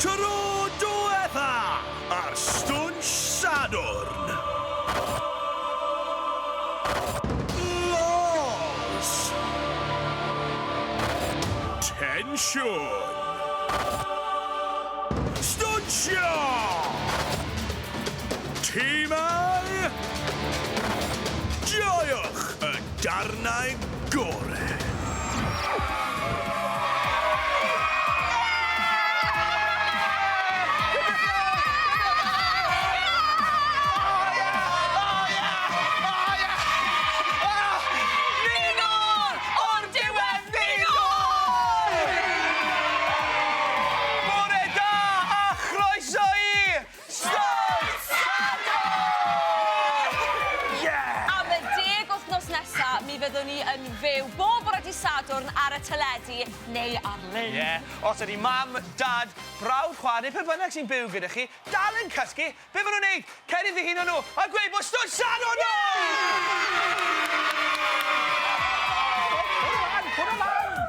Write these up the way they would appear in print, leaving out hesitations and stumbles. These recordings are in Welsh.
Tro diwetha ar Stwnsh Sadwrn. Lols. Tensiwn. Stwnsio! Timau! Joiwch y darnau gore! Ni nôl! O'r diwedd, ni nôl! Bore da a chroeso i Stwff Sadwrn! Yeah! Am y 10 wythnos nesa, mi fyddwn ni yn fyw bob bore dydd Sadwrn ar y teledu neu ar-lein. Ie, os ydy mam, dad, brawd, chwaer neu pe bynnag sy'n byw gyda chi dal yn cysgu, be maen nhw'n neud? Cer i ddihuno nhw a gweud bod Stwff Sadwrn nôl!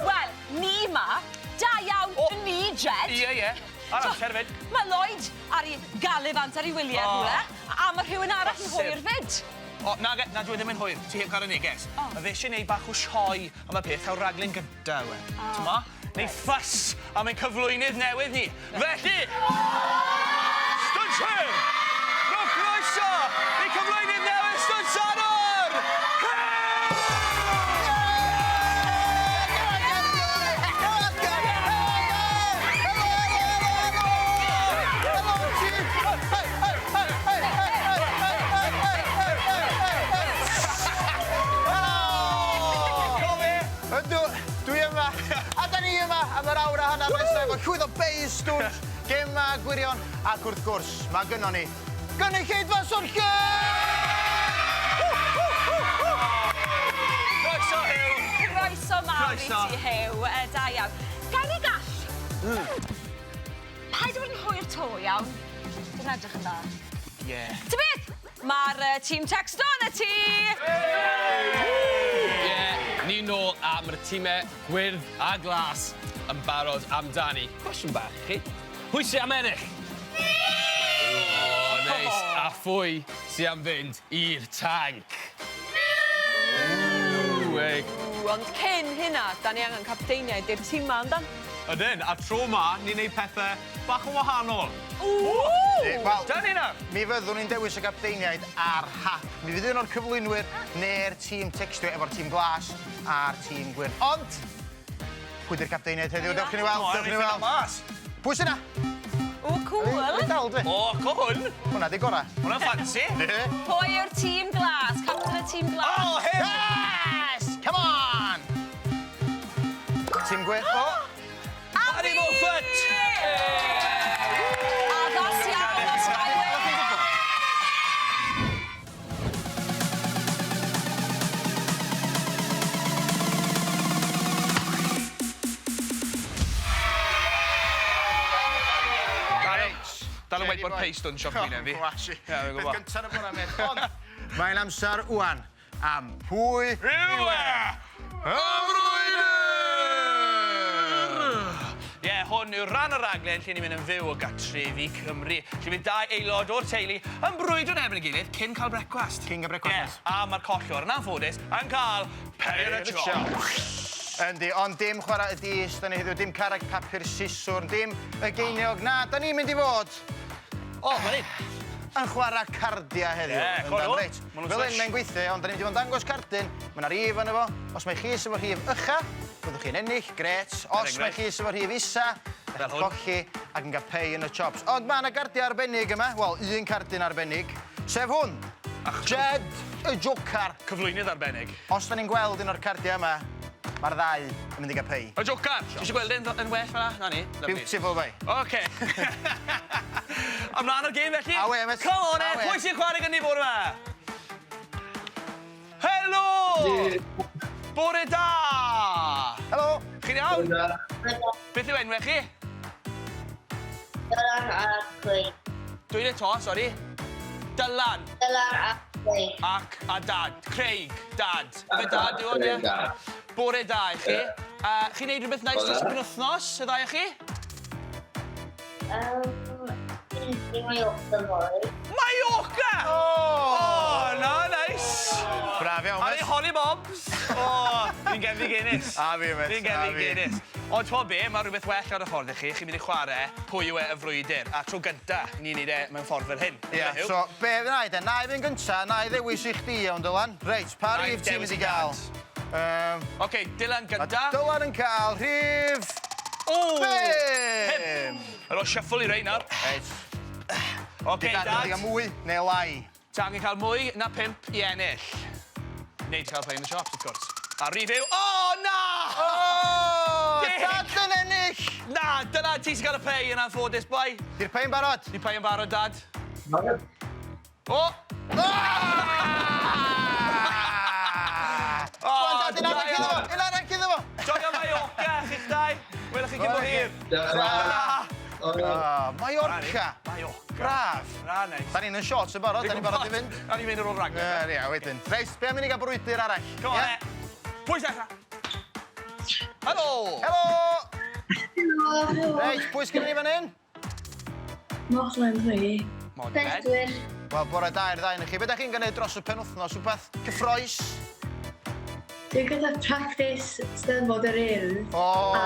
Wel, ni 'ma. Da iawn ni, Jed. Ie, ie. Ar amser 'fyd. Mae Lloyd ar 'i galifant ar 'i wyliau oh. rhywle, a mae rhywun arall yn hwyr 'fyd. O, na, na, dwi e ddim yn hwyr. Ti heb gael y neges. Oh. Mae fe eisiau gwneud bach o sioe am y peth taw raglen gynta yw e. Oh. T'mo? Neu ffys am ein cyflwynydd newydd ni. Felly, Stwnshir! Rhowch groeso i cyflwynydd newydd Stwnsh Sadwrn! Ydw, dwi yma, a da ni yma am yr awr a hanner nesaf efo llwyth o beis, stwff, gemau gwirion, ac wrth gwrs, mae gynnon ni Gynulleidfa swnllyd! Croeso, Huw! Croeso mawr i ti, Huw. Da iawn. Gawn ni gall? Paid â bod yn hwyr 'to, iawn? Dim yn edrych yn dda. Ie. Ta beth? Mae'r uh, tîm texto yn y tŷ! Ie, ni nôl a mae'r tîmau gwyrdd a glas yn barod amdani. Cwestiwn bach i chi. Pwy sy am ennill? Ni! O, neis. A phwy sy am fynd i'r tanc? Ni! Ww, ei. Ond cyn hynna, da ni angen capteiniaid i'r timau, yndan? Ydyn, a tro 'ma, ni'n neud pethe bach yn wahanol. Ww! Wel, Da ni nawr! mi fyddwn ni'n dewis y gapteiniaid ar hap. Mi fydd un o'r cyflwynwyr neu'r tîm tecstio efo'r tîm glas a'r tîm gwyrdd. Ond, Pwy di'r capteiniaid heddiw? Dewch i ni weld, dewch i ni weld. Mas. Pwy sy'n na? O, cŵl. Dal, dwi. O, co hwn. Hwna di gora. Hwna'n ffansi. Pwy yw'r tîm glas? Capten y tîm glas. O, hyn! Yes! Come on! Tîm gwyrdd. O! Harry Moffat! Addas iawn, os Dal yn whiteboard paste o'n siop fi. Flashy. Peth gyntaf yn y bore, mate. Ond, mae'n amser ŵan am pwy yw e? Y frwydr! Ie, hwn yw rhan o'r raglen lle ni'n mynd yn fyw o gartrefi Cymru, lle fydd dau aelod o'r teulu yn brwydro yn erbyn ei gilydd cyn cael brecwast. Cyn cael brecwast. Ie, a mae'r collwr, yn anffodus, yn cael pay yn y chops. Yndi, ond dim chwarae y dis, da ni heddiw, dim carreg papur siswrn, dim y geiniog, na, da ni'n mynd i fod... O, fan hyn. Yn chwarae cardiau heddiw. Ie, Yndan, co nhw. reit. Ma' nhw'n Fel hyn swish. mae'n gweithio, iawn, da ni'n mynd i fod yn dangos cardyn, mae yna rif yno fo. Os mae chi sydd efo rhif ucha, byddwch chi'n ennill, grêt. Os mae chi sydd efo rhif isa, da Fel chi'n hwn. colli ac yn cael pay yn y chops. Ond mae yna gardiau arbennig yma, wel, un cardyn arbennig, sef hwn. Jed y Jocar. Cyflwynydd arbennig. Os da ni'n gweld un o'r cardiau yma, mae'r ddau yn mynd i gael pay. Y Jocar! Ti eisiau gweld e'n yn well fan'na? Na ni. Lovely. Beautiful, boy. Oce. Ymlaen o'r gêm felly. Awe, mate. Come on, eh. Awe. Pwy sy'n chwarae gyda ni bore 'ma? Helo! Bore da! Helo! Chi'n iawn? Beth yw enwau chi? Dylan a Craig. Dweud e 'to, sori. Dylan. Dylan a Craig. Ac a dad. Craig, dad. Ife dad yw hwn, ie? Bore da i chi. Uh, chi'n neud rhywbeth nice dros y penwythnos, y ddau o chi? Dwi'n Mallorca fory. Mallorca! O! O, na, nice! Braf iawn, A ni mes. Holly Bobs! O, fi'n gefnigennus. A fi, mêt, Fi'n a fi. gefnigennus. Ond t'mo' be, mae rhywbeth well ar y ffordd i chi. Chi'n mynd i chwarae pwy yw e y frwydr. A tro gynta, ni'n neud e mewn ffordd fel hyn. Ie, Huw? so be fydd na i de? Na i fynd gynta, na i ddewis i chdi iawn, Dylan. Reit, pa Na i rif ti'n dewis mynd i gael? Oce, Dylan Ma' gynta. Dylan yn cael rhif... O! Pum! Yr o shuffle i rei nawr. Reit. Oce, Dad, Dad. ti'n cael mwy neu lai? Ti angen cael mwy na 5 i ennill. Neu ti cael play in the shops, of course. A rif yw... O, na! O! Dick! Dad yn ennill! Na, dyna ti sy'n cael y pay yn anffodus, boi. Di'r pay'n barod? Di pay yn barod, Dad? O! Ah! O, Go on, Dad, un da arall iddo fo! iawn. Un arall iddo fo! Joio Mallorca, chi'ch dau. Welwch chi cyn bo hir. Ah, Mallorca. Mallorca. Braf. Na, neis. Da ni'n yn shorts yn barod, da ni'n barod i fynd. Da ni'n mynd ar ôl raglen. Ie, ie, wedyn. Reit, be am i ni gael brwydr arall? Come on, Ie? e. Pwy sy'n dechrau? Helo! Helo! Helo. Reit, pwy sgynnon ni fan hyn? Modlen dwi. Modlen. Bedwyr. Wel, bore da i'r ddau yn chi. Be da chi'n gwneud dros y penwthnos? Rhywbeth cyffroes? Dwi'n gyda practis Steddfod yr Urdd. O! A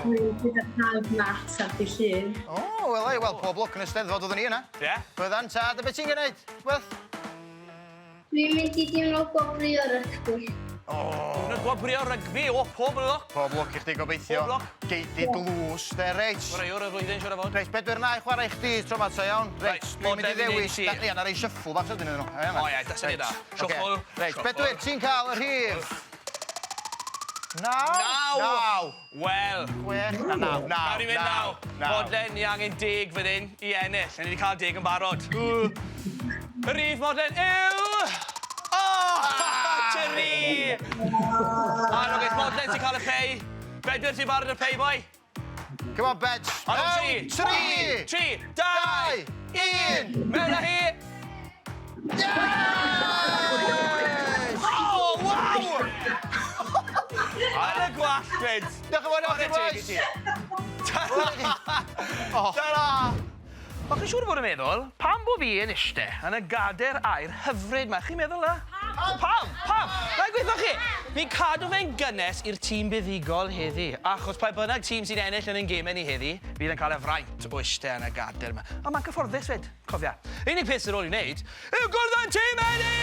dwi'n gyda pawb mat ar dy llun. O, wel, ei, wel, pob lwc yn y Steddfod oeddwn i yna. Ie? Byddan, tad, a beth ti'n gwneud? Beth? Dwi'n mynd i diwrnod gwobrwyo rygbi. Dwi'n gwobrwyo rygbi, o, pob lwc. Pob lwc i chdi gobeithio. Pob lwc. Gei di dlws, de, reit. Chwaraewr y flwyddyn, siwr o fod. Reit, bedwyr na i chwarae i chdi tro ma ta, iawn? Reit, Reit, dwi'n mynd i Modlen i neud ddewis... ti. Ia, na rei shuffle bach sydyn iddyn nhw. O ie, da syniad da. Shuffle, Reit, shuffle. bedwyr, ti'n cael y rhif? Naw. Naw! Naw. Wel. 6, na, naw, naw, Gawn ni fynd naw. Modlen, ni angen 10 fan hyn i ennill. A ni wedi cael 10 yn barod. Y rhif, Modlen, yw... O! Tri! A no, Modlen, ti'n cael y pay. Bedwyr, ti'n barod y pay, boi? Come on, Beds. Ar ôl Mewn 3. 3, 3, 2, 1. Mewn â hi! Yes! O, waw! Ar y gwallt, fyd. Diolch yn fawr iawn, Chwarae teg i boys. ti. Ta-ra! Ta-ra! Wel, chi'n siŵr o fod yn meddwl, pam bo fi yn iste yn y gader aur hyfryd 'ma? Chi'n meddwl 'na? Pam? Pam? Na i gweithio chi! Fi'n cadw fe'n gynnes i'r tîm buddugol heddi, achos pa bynnag tîm sy'n ennill yn ein gemau ni heddi, fydd yn cael y fraint o iste yn y gader 'ma. A mae'n cyfforddus fyd, cofia. Unig peth sydd ar ôl i wneud yw gwrdd â'n tîm ni!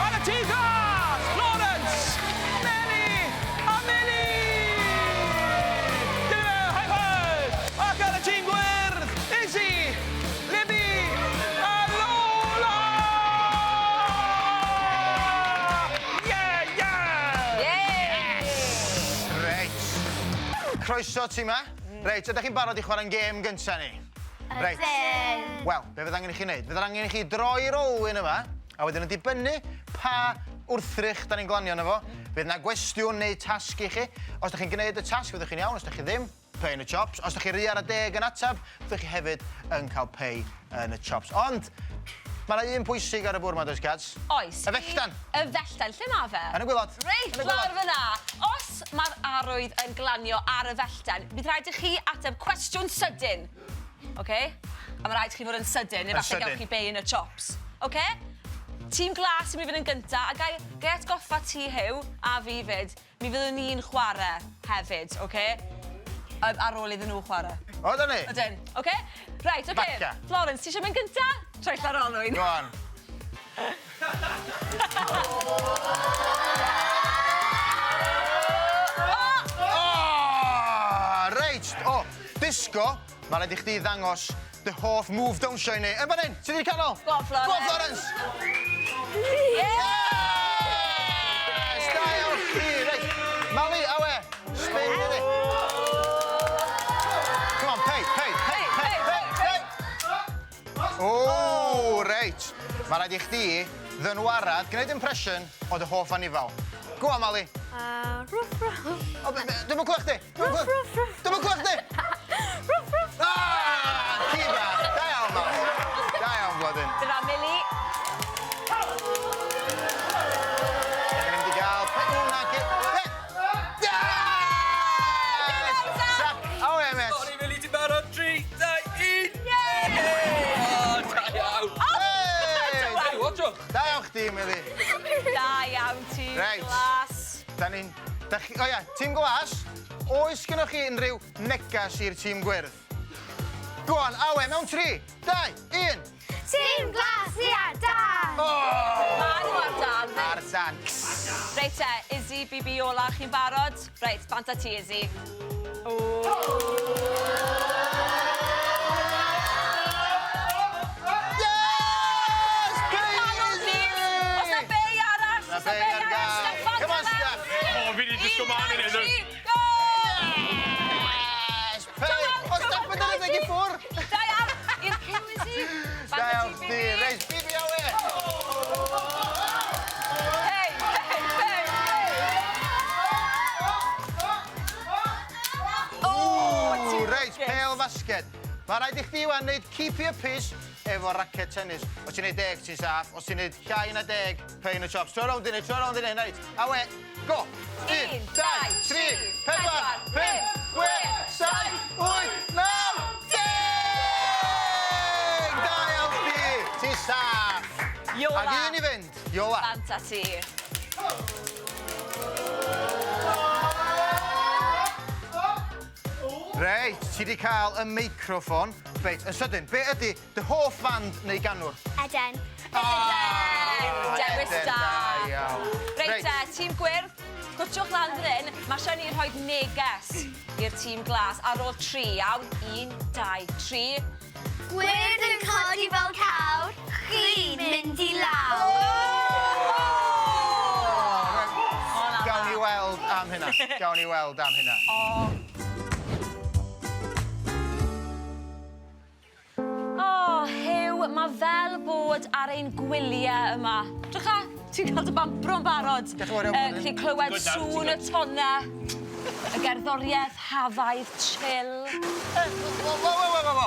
Ar y tîm glas! Florence! Meli! A Millie! Dyna fe, high five! Ac ar y tîm gwyrdd, Izzy, Libby a Lola! Yeah, yeah! Yeah! Reit. Croeso ti 'ma. Reit, ydych chi'n barod i chwarae'n gêm gynta ni? Reit. Wel, be fydd angen i chi wneud? Fydd angen i chi droi'r olwyn yma, a wedyn yn dibynnu pa wrthrych da ni'n glanio yno fo, fydd yna gwestiwn neu tasg i chi. Os ydych chi'n gwneud y tasg, fyddwch chi'n iawn. Os ydych chi ddim, pay yn y chops. Os ydych chi ry ar y 10 yn ateb, fyddwch chi hefyd yn cael pay yn y chops. Ond, mae yna un pwysig ar y bwrdd 'ma, does, Gads? Oes. Y felltan. Y felltan. Lle mae fe? Yn y gwaelod. Reit, Yn y gwaelod. lawr fyna. Os mae'r arwydd yn glanio ar y fellten, bydd rhaid i chi ateb cwestiwn sydyn. OK? A mae rhaid i chi fod yn sydyn, neu Yn falle sydyn. gewch chi bei yn y chops. OK? Tîm glas sy'n mynd i fynd yn gynta, a gai atgoffa ti, Huw, a fi fyd, mi fyddwn ni'n chwarae hefyd, OK? Ar ôl iddyn nhw chwarae. O, da ni? Ydyn, OK? Right, OK. Falle. Florence, ti eisiau mynd gynta? Troella'r olwyn. Go on. O, reit. O, disgo, mae rhaid i chdi ddangos dy hoff move dawnsio i ni. Yn fan hyn, sydd i'r canol. Go on, Florence. Go on, Florence. Yeah! Yes, da iawn chdi. Reit, Mali, awe, spin iddi. Come on, pay, pay, pay, pay, pay, pay. O, reit. Mae rhaid i chdi ddynwarad, gwneud impression o dy hoff anifal. Go on, Mali. Ruff, ruff. O, dwi'm yn clywed chdi. Dwi'm yn Ruff, ruff, ruff. Dwi'm yn clywed chdi. Ruff, ruff. Ah, ci bach. Da iawn, Mali. Da iawn, Blodyn. Dyna Millie. Da ni'n mynd i gael... O, na, ci. Yes! Sac. Awe, met. Sorry, Millie, ti'n barod? 3, 2, Mili. Da iawn, tîm Reit. glas. Da ni'n... Da chi... O ia, tîm glas, oes gennoch chi unrhyw negas i'r tîm gwyrdd? Go on, awe, mewn 3, 2, 1. Tîm glas, ni ar dan! Ma' nhw ar dan. Ar dan. Reit te, Izzy, Bibi, Iola, chi'n barod? Reit, bant â ti, Izzy. Yes! Canol, please! Os na bei arall! Na Os na bei bei ar arall! gael. Steffan, Come on, Steffan! Steff. O, fi 'di disgwyl mlaen i Un, neud dau, hwn. tri, go! Yes! Pei! O, Steff yn dod i ffwrdd! Da iawn! I'r cyw, Izzy! Da Bant â iawn ti, chdi. Bibi! Reit, Bibi, awe! Hei, hei, hei, hei! O, Ww, ti'n reit, lwcus. pêl fasged. Mae rhaid i chdi wan wneud keep your peace efo raced tennis. Os ti'n neud deg, ti'n saff. Os ti'n neud llai na deg, pain y chops. Tro rownd i ni, tro rownd i ni, reit. Awe, go! 1, 2, 3, 4, 5, 6, 7, 8, 9, 10! Da iawn chdi! Ti'n saff! Iola. Ac un i fynd, Iola. Bant â ti. Reit, ti di cael y meicroffon. Reit, yn sydyn, be ydy dy hoff fand neu ganwr? Eden. Eden! Dewis Eden, da. da iawn. Reit te, tîm gwyrdd, cwtshwch lan fan hyn. Mae eisiau ni rhoi neges i'r tîm glas ar ôl tri, iawn? 1, 2, 3. Gwyrdd yn codi fel cawr, chi'n mynd i lawr. Gawn ni weld am hynna. Gawn ni weld am hynna. O, Huw, mae fel bod ar ein gwyliau yma. Drycha, ti'n cael dy bampro'n barod. Diolch yn fawr iawn, Colin. Gallu clywed Good now, sŵn y tonnau, y gerddoriaeth hafaidd chill. Wo, wo, wo, wo, wo.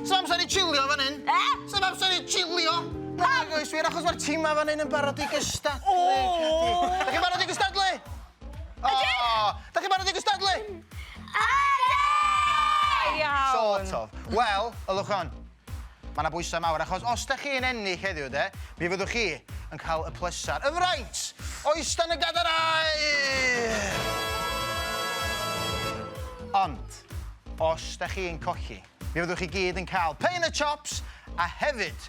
S'am amser i chilio fan hyn. E? S'am amser i chilio. Nag oes wir, achos mae'r tîm fan hyn yn barod i gystadlu. O! Da chi'n barod i gystadlu? Ydyn! Da chi'n barod i gystadlu? Eden! Iawn. Sort of. Wel, ylwch on. Mae yna bwysau mawr, achos os da chi'n ennill heddiw, de, mi fyddwch chi yn cael y plesar, y fraint, o ista yn y gadair aur! Ond, os da chi'n colli, mi fyddwch chi gyd yn cael pain y chops, a hefyd,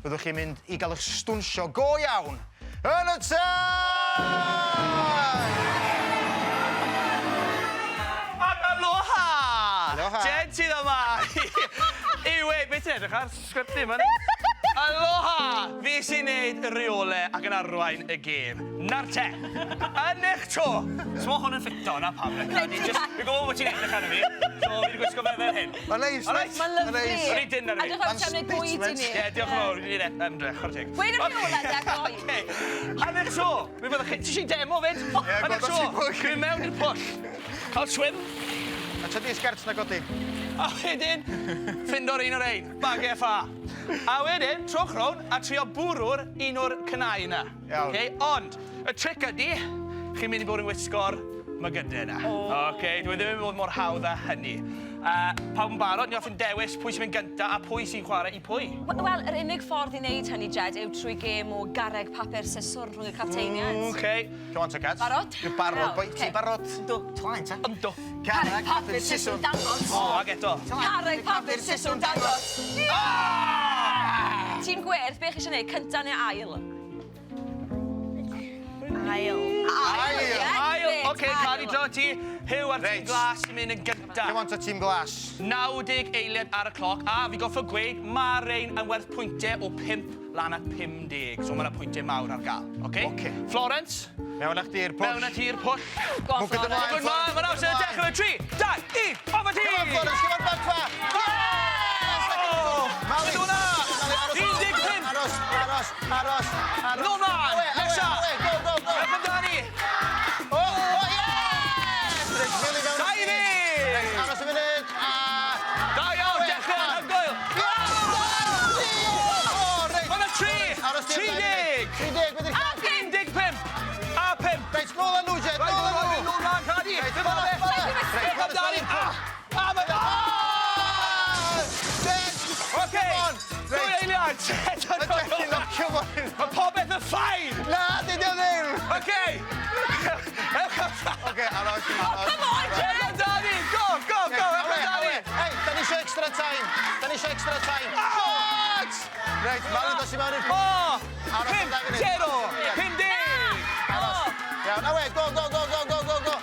fyddwch chi'n mynd i gael eich stwnsio go iawn yn y tân! Ac aloha! Aloha. Jed sydd yma! Iwe, beth ti'n edrych ar? Sgript ddim yn... Aloha! Fi sy'n neud y reolau ac yn arwain y gêm. Na'r te! Yn eich tro! So hwn yn ffito, na pam. Fi'n gwybod bod ti'n edrych arno fi, so fi wedi gwisgo fe fel hyn. Mae'n neis, Alright. Mae'n Mae'n lyfli. neis. O'n i dyn ar fi. Edrych fel ti'n gwneud bwyd i ni. Ie, diolch yn fawr. Fi'n neud ymdrech, chwarae teg. Gweud y rheolau, de, gloi. Ocê. Yn eich tro! Mi fyddwch chi... Ti eisiau demo fyd? Ie, Yn eich gweld os tro! ti'n pwll. Dwi'n mewn i'r pwll. Cael swim. A tydi sgert na godi. A wedyn, ffindo'r un o'r ein, bagau ffa. A wedyn, trowch rownd a trio bwrw'r un o'r cynnau yna. Iawn. Okay? Ond, y tric ydy, chi'n mynd i bod yn wisgo'r mygydau yna. Okay, dwi ddim yn bod mor hawdd â hynny. Pawb yn barod, ni ofyn dewis pwy sy'n mynd gynta a pwy sy'n chwarae i pwy. Wel, yr unig ffordd i wneud hynny, Jed, yw trwy gêm o garreg papur siswrn rhwng y capteiniaid. Okay. Come on, te, Cat. Barod? Dwi'n barod, Iawn, boi. ocê. Ti'n barod? Yndw. Tlaen, ta. Yndw. Carreg, papur, siswrn. dangos. O, ag eto. Carreg, papur, siswrn, dangos. Ah! Tîm gwyrdd, be chi eisiau gwneud, cynta neu ail? Ail. Ail. ie? Ail, Grêt, oce, Cadi, ail. draw ti. Huw a'r tîm Reit. glas sy'n mynd yn gynta. Come on, ta, tîm glas. 90 eiliad ar y cloc, a fi goffo gweud, mae rein yn werth pwyntiau o 5 lan at 50. So mae yna pwyntiau mawr ar gael. Oce? Ocê. Florence, Mewn â chdi'r pwll. mewn â ti'r pwll. Go on, Mwgwd Florence. ymlaen. Good man, mae'n amser dechrau. 3, 2, 1, off â ti! Come on, Florence, come on, bagfa! Yes! Mali! Mynd hwnna! Mali, aros, 15! Aros, aros, aros, aros. Nôl mlaen! Awe, awe, Nesa! awe, go, go, go! Ewch amdani! O, o, yes! Reit, Mili mewn. 20! Reit, aros y funud, a... Da iawn, Awe, dechrau a- anhygoel! Yes! O, reit. Ma' 'na tri! Aros di am 30! 30, beth yw'r llall? 15! A 5! Reit, nôl â nhw, Jed, Reit, nôl â nôl nhw! nôl mlaen, Cadi! Reit, Fe fora, fe! fora. Reit, Ewch amdani! Florence, A! A, ma' Ah! Jed! Oce! Come on! Dwy eiliad! Mae Jet di nocio fo. Mae popeth yn fine! Na, dydy o ddim! Oce! Ewch amdani! Oce, aros, aros. Come on, Ewch Jet! amdani! Go, go, go! Ewch amdani! Hei, da ni eisiau extra time. Da ni eisiau extra time. Shot! Reit, Mali, dos i mewn i'r... O! Aros am 5, ddau funud. 0, 50! Aros. Iawn, awe, go, go, go, go, go, go, go.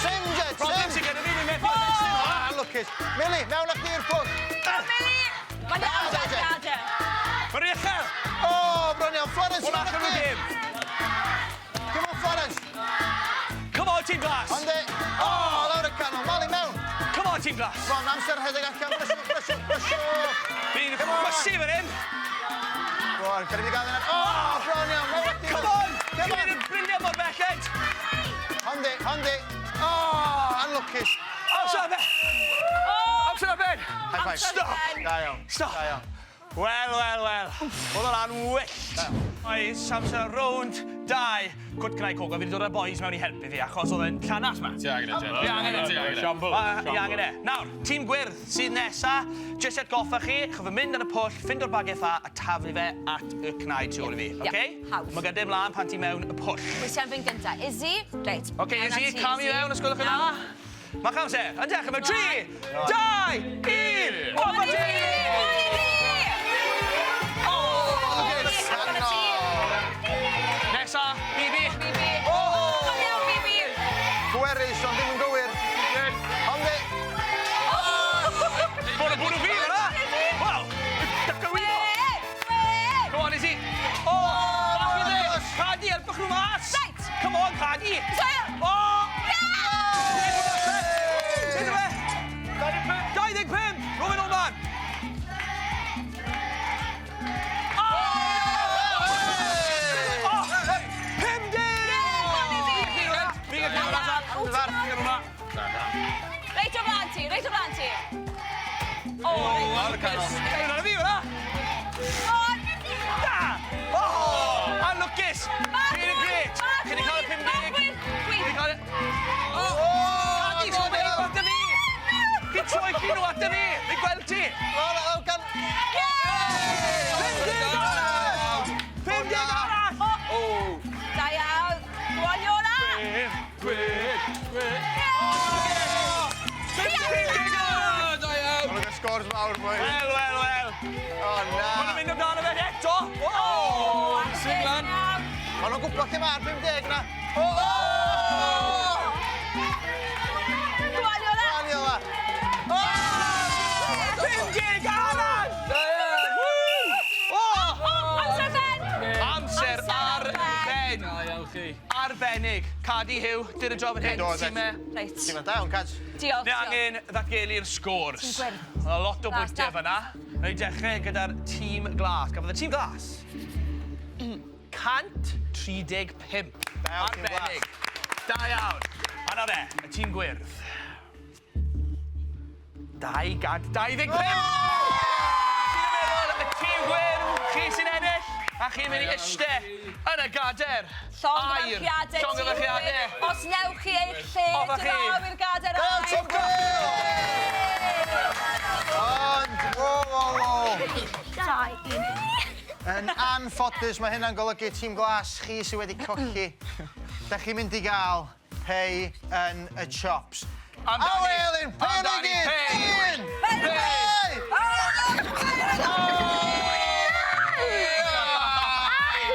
Sim, Jet, Problem sim. sydd gyda fi, ni'n methu. Ah, lwcus. Mili, mewn â chdi i'r pwll. Mili! Mae'n iawn, Jet, Jet. gade. Mae'n rhy uchel! O, bron iawn. Florence, Hwnna mewn â allan o'r chdi. gêm. Come on, Florence. Come on, Tîm Glas! Onde. O, lawr y canol. Mali, mewn. Come on, Tîm Glas! Bron, amser rhedeg allan. Brysiwch, brysiwch, brysiwch. Fi'n Come on. chwysu fan hyn! Go on, gyrru fi gael yna. O, bron iawn. Mewn â chdi. Come on! Come on. Ti'n yn brilliant mor belled! Hondi, hondi. O, anlwcus. Amser ar ben! Amser ar ben! High five. Stop! Da iawn. Stop! Da iawn. Wel, wel, wel. Oedd hwnna'n wyllt. Oes, amser rownd 2. Cwt Cnau Cogo, fi wedi dod â boys mewn i helpu fi, achos oedd e'n llanas ma. Ti angen e, Jet. Fi angen e. Ti angen e. Shambles. Fi angen e. Nawr, tîm gwyrdd sydd nesa, jyst atgoffa chi, chi fy mynd yn y pwll, ffindo'r bagiau ffa a taflu fe at y cnau tu ôl i fi, Ie, oce? hawdd. Mae gyda mlaen pan ti mewn y pwll. Pwy sy'n fynd gynta? Izzy? Reit. Oce, mewn â Izzy, ti, cam i Izzy. fewn, os gwelwch yn dda. Mae amser, yn dechrau mewn 3, 2, 1, off â ti! O! Izzy! Nesa, Bibi. Bibi. O! Come iawn, Bibi! Pwerus, ond ddim yn gywir. Hondi. Bwrw bwrw fi, fyna! Wel, dyca wybo! Come on, Izzy. O! Bach i dde! Cadi, helpwch nhw mas! Reit. Come on, Cadi! Sorry. O! Beth yw e? 25! Rwy'n o'n man! O! O! 50! Fi gyda hwnna, Zach. Fi gyda hwnna. Reit o flaen ti, reit o flaen ti. O, reit. Lawr y canol. Hwnna fi, hwnna. Da! O! Anlwcus! Chi'n yn gret! Chi wedi cael y 50. Chi wedi cael y... O! Cadi, ti'n mynd at y fi! Chi'n troi chi nhw at y fi! Fi'n gweld ti! Lawr, lawr, gan... 50 arall! 50 arall! Da iawn. Go on, Iola. Gwych, gwych. 50 arall! Da iawn. Maen nhw'n scores mawr, boi. Wel, wel, wel. O, na. Maen nhw'n mynd amdano fe eto. O! Siglan. Maen nhw'n gwybod lle mae'r 50 na. O! Go on, Iola. Go on, Iola. 50 arall! Da iawn. Woo! O! Amser ben. Amser ar ben. Da iawn chi. Arbennig. Cadi Huw, did y job yn hyn. Do, fe. Tîmau. Reit. Ti'n mynd da iawn, Cad. Diolch, Ni diolch. angen ddatgelu'r scores. Tîm gwyrdd. Mae 'na lot o Glas, bwyntiau da. fyna. Rhaid i dechrau gyda'r tîm glas. Gafodd y tîm glas 135. Da iawn, tîm glas. Arbennig. Da iawn. A na fe, y tîm gwyrdd. 225! Ti'n meddwl, y tîm gwyrdd, chi sy'n ennill, a chi'n mynd i eistedd yn y gader. Llongyfarchiadau, tîm Llongyfarchiadau. gwyrdd. Os newch chi eich lle Off â chi. draw i'r gader Da iawn, aur. tîm gwyrdd! Ond, wo, wo, wo. 2, 1. Yn anffodus, mae hynna'n golygu tîm glas, chi sydd wedi colli. Da chi'n mynd i gael pei yn y chops. Amdani. Awe, Elin, pei yn y Amdani, gyd! pei. Un! Pei. Pei!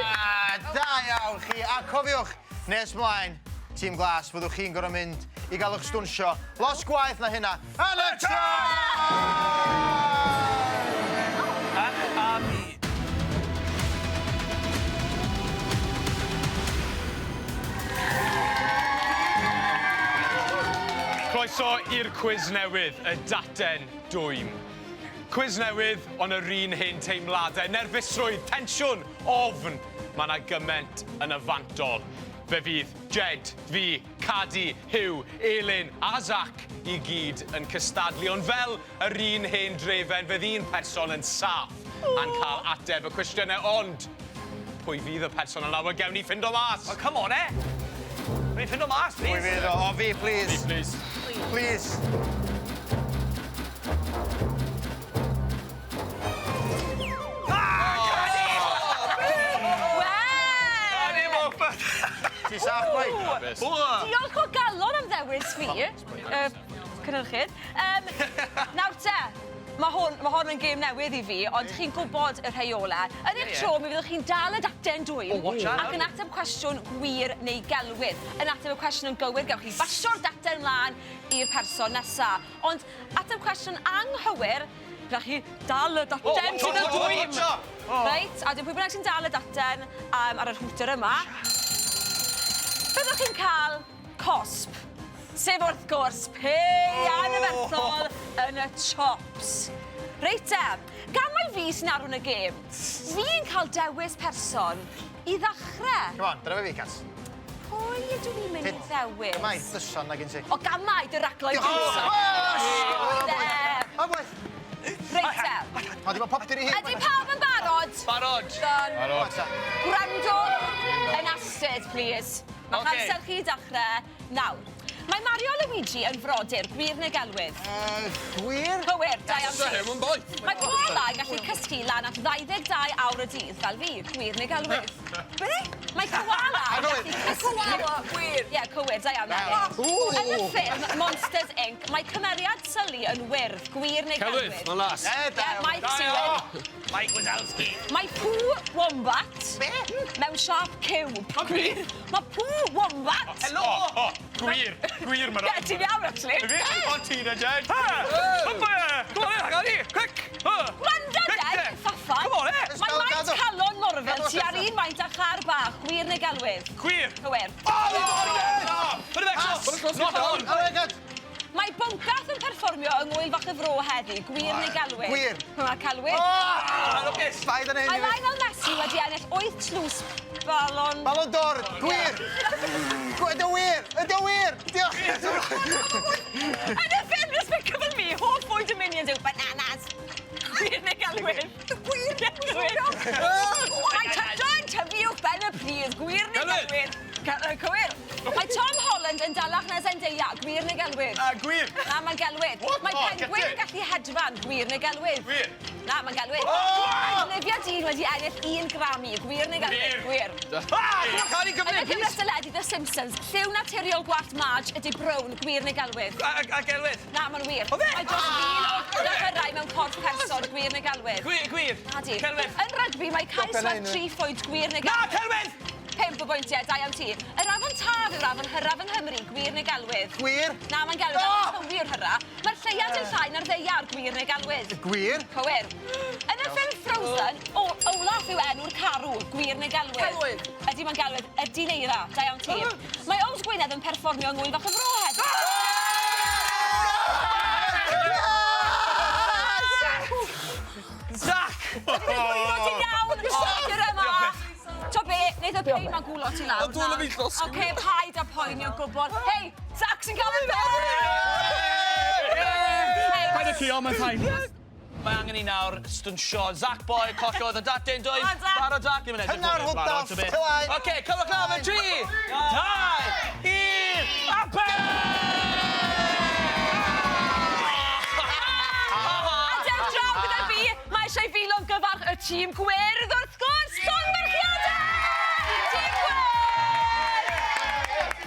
Ah, Da iawn chi, a cofiwch, nes mlaen, tîm glas, fyddwch chi'n gorfod mynd i gael eich stwnsio. Lot gwaeth na hynna. Yn y top! Ac a fi. Croeso i'r cwis newydd, y daten dwym. Cwis newydd, ond yr un hen teimladau. Nerfusrwydd, tensiwn, ofn. Mae yna gymaint yn y fantol. Fe fydd Jed, fi, Cadi, Huw, Elin a Zac i gyd yn cystadlu. Ond fel yr un hen drefen, fydd un person yn saff a'n cael ateb y cwestiynau. Ond pwy fydd y person yna? Wel, gewn ni ffindo mas. Well, come on, eh? Ni'n ffindo mas, Pwy please. fydd o? O, fi, please. Please. Please. Cheers. Diolch o galon am ddewis fi, y cynhyrchydd. Um, nawr te, mae hwn, mae hon yn gêm newydd i fi, ond chi'n gwybod y rheolau. Yn eich tro, mi fyddwch chi'n dal y daten dwym Oh, watch out. ac yn ateb cwestiwn gwir neu gelwydd. Yn ateb y cwestiwn yn gywir, gewch chi basio'r daten mlaen i'r person nesa. Ond ateb cwestiwn anghywir, byddwch chi dal y daten Oh, watch sydd yn out, dwym. watch out. Oh. Reit, a dim pwy bynnag sy'n dal y daten um, ar yr hwter yma, byddwch chi'n cael cosb. Sef wrth gwrs, pei anferthol yn y chops. Reit te, gan mai fi sy'n arwain y gêm, fi'n cael dewis person i ddechrau. Come on, dyna fe fi, Cas. Pwy ydw i'n mynd i ddewis? Mae dyson na gen ti. O, gan mai dy raglen gyntaf. O, boeth. Reit te. Mae di bod poptyr i hi. Ydy pawb yn barod? Barod. Done. Barod. Gwrando yn astud, please. Mae Ocê. amser chi dechrau nawr. Mae Mario a Luigi yn frodyr, gwir neu gelwydd? Gwir? Cywir, da iawn ti. Him yn boeth. Mae koala yn gallu cysgu lan at 22 awr y dydd, fel fi, gwir neu gelwydd? Be? Mae koala yn gallu cysgu... Koala, gwir. Ie, cywir, da iawn. Ww. Yn y ffilm Monsters Inc, mae cymeriad Sully yn wyrdd, gwir neu Celwydd, gelwydd? mae'n las. E, da Ie, iawn. Mike sy'n wyrdd. Mike Wazowski. Mae pŵ wombat mewn siâp ciwb. Gwir. Mae pŵ wombat... Helo. O, gwir, gwir mae'n Ie, ti'n iawn, actually. O, ti'n y Jed. Come on, eh, on, quick. Gwrando, Quick, Ded, eh. ffaffan. Come on, eh. Mae maint Gadw. calon Morfil Gadw, tua'r gadw. un maint â char bach, gwir neu gelwydd? Gwir. Cywir. Put it back, Not on. O, my God. Mae Bwncath yn perfformio yng Ngŵyl Fach y Fro heddi, gwir neu gelwydd? Gwir. Mae celwydd. Ah, lwcus. Paid yn Mae hyn i fi. Lionel Messi wedi ennill 8 tlws balon... Ballon d'Or, gwir. Ydy o wir, ydy o wir. Diolch. Yn y ffilm Despicable Me, hoff fwyd y Minions yw bananas. Gwir neu gelwydd? Gwir. Gwir. Mae Tato yn tyfu uwch ben y pridd, gwir neu Celwydd. gelwydd? Cywir. Mae Tom Holland yn dalach na Zendaya, gwir neu gelwydd? Gwir. Na, mae'n gelwydd. What? Mae Oh, pengwin get yn gallu hedfan, gwir neu gelwydd? Gwir. Na, mae'n gelwydd. Mae Olivia Dean wedi ennill un Grammy, gwir neu gelwydd? Gwir. Ah, cael ei Yn y gyflym, gyfres deledu The Simpsons, lliw naturiol gwallt Marge ydy brown, gwir neu gelwydd? A gelwydd. Na, mae'n wir. O fe? Mae dros 1,000 o lythyrau mewn corff person, gwir neu gelwydd? Gwir, gwir. Nadi. Celwydd. Yn rygbi, mae cais Stop werth Elaine. 3 phwynt, gwir neu Na, gelwydd? celwydd. 5 o bwyntiau, da iawn ti. Yr afon Taf yw'r afon hyraf yng Nghymru, gwir neu gelwydd? Gwir. Na, mae'n gelwydd. Ah! Afon Tywi yw'r hyra. Mae'r lleuad yn llai na'r ddaear, gwir neu gelwydd? Gwir. Cywir. Yn y ffilm Frozen, o, Olaf yw enw'r carw, gwir neu gelwydd? Celwydd. Ydy, mae'n gelwydd. Ydy Neira, da iawn ti. Mae Ows Gwynedd yn perfformio yng Ngŵyl Fach y Fro heddiw. Zac. Gwylio ti'n iawn, Gyda yma. To be, neith y pei ma'n gwlo ti lawr. O, dwl y fi llosgi. Oce, paid â poeni o gwbl. Hei, Zac sy'n cael y fe! Paid â crio, mae'n fine. Mae angen i nawr stwnsio Zac Boy, collodd y datyn dwy. Come on, Zac. Barod Zac, ddim yn edrych Hynna'r bod e'n hooked barod, off, ta beth. Tylaen. Oce, cyfle claf yn 3, 2, 1, a pen! A dewch draw gyda fi, mae eisiau fi longyfarch y tîm gwyrdd wrth gwrs, llongyfarchiadau! Tîm gwyrdd!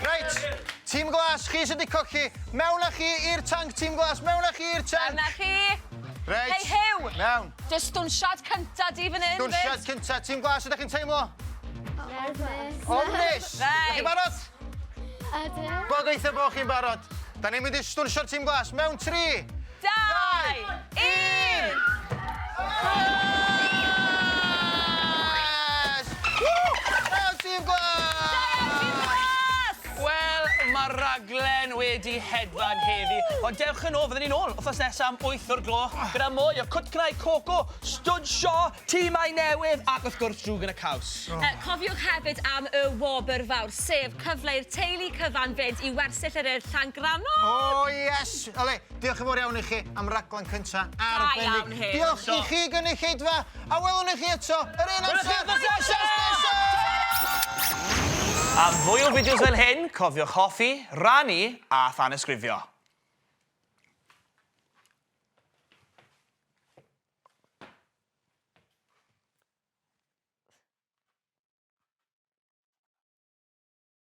Reit, tîm glas, chi sydd wedi colli. Mewn â chi i'r tank, tîm glas, mewn â chi i'r tank. Dyna chi. Reit. Hei, Huw. Mewn. Dy stwnsiad cynta di fan hyn, Dwnsiad fyd. cynta, tîm glas, ydych chi'n teimlo? Nervous. Ofnus. Reit. Ydych chi'n barod? Ydw. Gobeithio bod chi'n barod. Da ni'n mynd i stwnsio'r tîm glas mewn 3, 2, 1. Yes! Woo! Mewn tîm glas! Wel, mae'r raglen wedi hedfan heddi, ond dewch yn ôl, fyddwn ni'n ôl wythnos nesaf am 8 o'r gloch, gyda mwy o cwtcnau coco, stwnsio, tîmau newydd, ac wrth gwrs drwg yn y caws. Cofiwch hefyd am y wobr fawr, sef cyfle i'r teulu cyfan fynd i wersyll yr Urdd Llangrannog. O, yes! Ole, diolch yn fawr iawn i chi am raglen cynta arbennig. iawn, Huw. Diolch i chi gynulleidfa, a welwn i chi eto yr un Welwn chi amser. wythnos nesa! Wythnos nesa! Am fwy o fideos fel hyn, cofiwch hoffi, rannu a thanysgrifio.